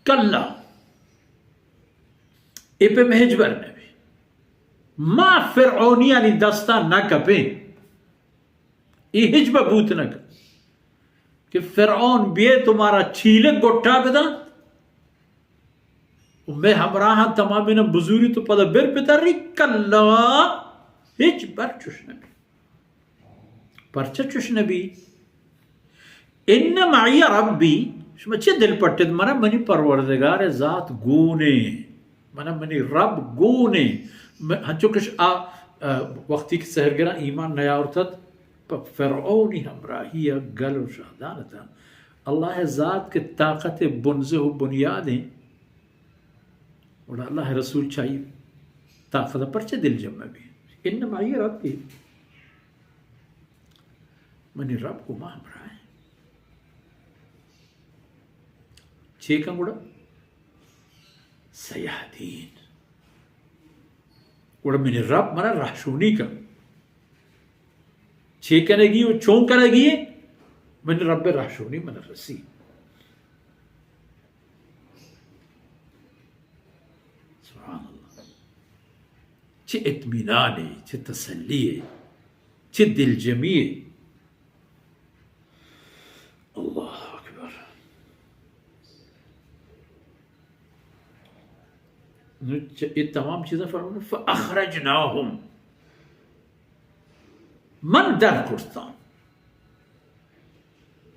کلا، اے پہ ہچبر نبی۔ ما فرعونیانی دستا نہ کپیں۔ اے ہچبر بوت نہ کن کہ فرعون بیئے تو مارا چیلک گٹا بدنت و مئے ہمراہاں تمامیناں بزوری تو پدا بر پتری، کلا، ہچبر چش نبی۔ پرچہ چش نبی؟ ان معی ربی، شما چے دل پٹت؟ منا منی پروردگار ذات گونے، منا منی رب گونے۔ م-، ہنچو کش آ، آ، وقتی کہ سحرگراں ایمان نیاورتت، پہ فرعونی ہمراہی ء گل و شہدان اتاں۔ اللہ ء ذات کہ طاقت ء بنزہ و بنیاد ایں، گڑا اللہ ء رسول چائی طاقت ء پرچہ دل جم بی؟ ان معی ربی، منی رب گوں ما ہمراہ ایں۔ چے کن گڑا؟ سیہدین۔ گڑا منی رب منا رہشونی کن۔ چے کنگی و چون کنگی؟ منی رب رہشونی منا رسی۔ سبحان اللہ۔ چہ اطمینانے، چہ تسلیے، چہ دلجمیے۔ اللہ اکبر۔ نو چہ اے تمام چیزاں فرمائے، فاخرجناهم، من در کرتاں۔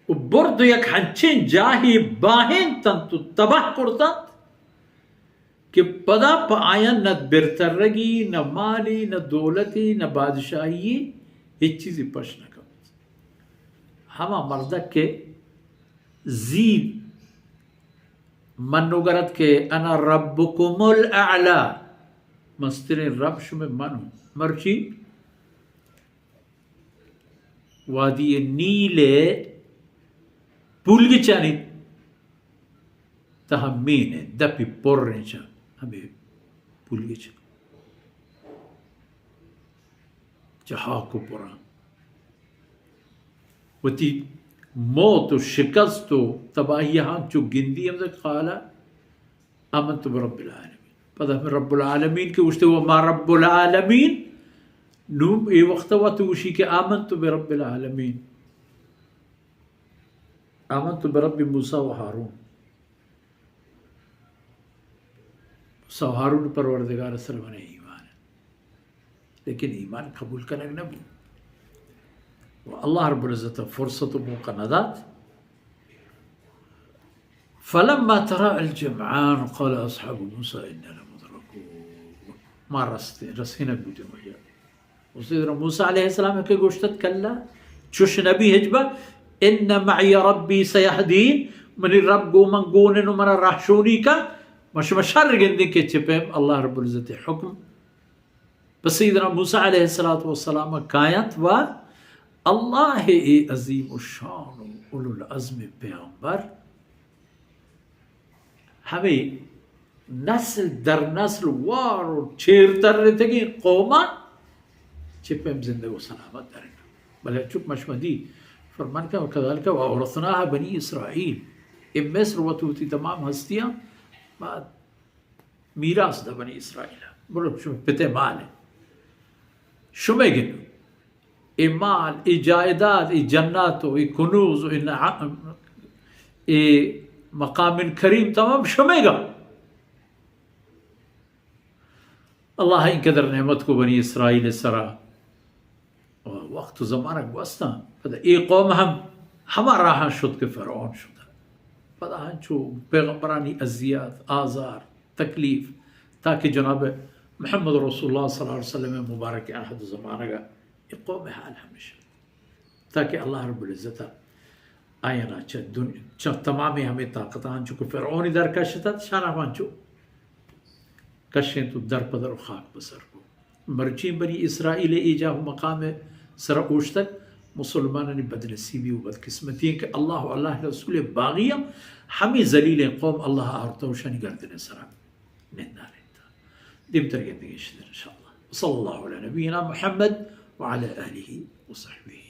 و برد و یک ہنچیں جاہے باہینتنت و تباہ کرتنت کہ پدا پہ آیاں نہ برترگی، نہ مالی، نہ دولتی، نہ بادشاہی، ہچ چیزی پش نہ کپت۔ ہما مردک کہ زید منوگر ات کہ انا ربکم الاعلی، مستریں رب شمئے من ہوں۔ مرچی وادی نیل ء پولگچانی تہ مین ء دپی پریں چہ ہمے پولگچ، چہ ہاک و پراں وتی موت و شکست و تباہی ہاں چو گندی ہم قال آمنت برب العالمین۔ پدا ہمیں رب العالمین کہ گوشتے، وما رب العالمین، نوں اے وقت وت گوشی کہ آمنت برب العالمین، آمنت برب موسی و ہارون۔ موسی و ہارون پروردگار سر من ایمان۔ لیکن ایمان قبول کنگ نہ بو۔ و اللہ رب العزت فرصت و موقع نہ دات۔ فلما تراءى الجمعان قال اصحاب موسى انا لمدركون۔ ما رستیں، رسینگ بوتیں وجہ۔ و سیدنا موسی علیہ السلام کہ گوشتت، کلا، چش نبی ہچبر، ان معی ربی سیہدین، منی رب گوں من گونن و منا رہشونی کا، ما شما شر گندیں کہ چہ پیم اللہ رب العزت حکم پہ سیدنا موسی علیہ الصلوۃ والسلام کاینت و اللہ اے عظیم الشان و اولو العزم پیغمبر ہمے نسل در نسل وار و چیر ترتگیں قومان چہ پیم زندگ و سلامت درنت۔ بلے چک مشمدی فرمان کا، وکذالک واورثناها بنی اسرائیل، اے مصر وت وتی تمام ہستیاں بعد میراث دہ بنی اسرائیل۔ برو شمئے پتے مال ہے، شمئے گندو۔ اے مال، اے جائیداد، اے جنات و اے کنوز و اے نعم، اے مقام کریم تمام شمئے گا۔ اللہ اینقدر نعمت کو بنی اسرائیل سرا۔ وقت و زمانگ گوستاں۔ پدا اے قوم ہم ہما راہاں شت کہ فرعون شت۔ پدا ہنچو پیغمبرانی اذیت، آزار، تکلیف، تاکہ جناب محمد رسول اللہ صلی اللہ علیہ وسلم مبارک عہد و زمانگا اے قوم حال ہمیش۔ تاکہ اللہ رب العزت آیانا چہ دن-، چہ تمام ہمے طاقتاں چو کہ فرعونی در کشتت، شان ہمانچو کشیں تو در پدر و خاک بسر کو۔ مرچی بنی اسرائیل ایجا و مقام سر اوشتگ، مسلمانانی بدنصیبی و بدقسمتی کہ اللہ و اللہ رسول باغی ہم ہمیں ذلیل قوم اللہ آورتا و شانی گردن سرا نندارینتا۔ دیمتر گندگی شدر انشاءاللہ۔ وصلی اللہ علی نبینا محمد وعلی آلہ وصحبہ۔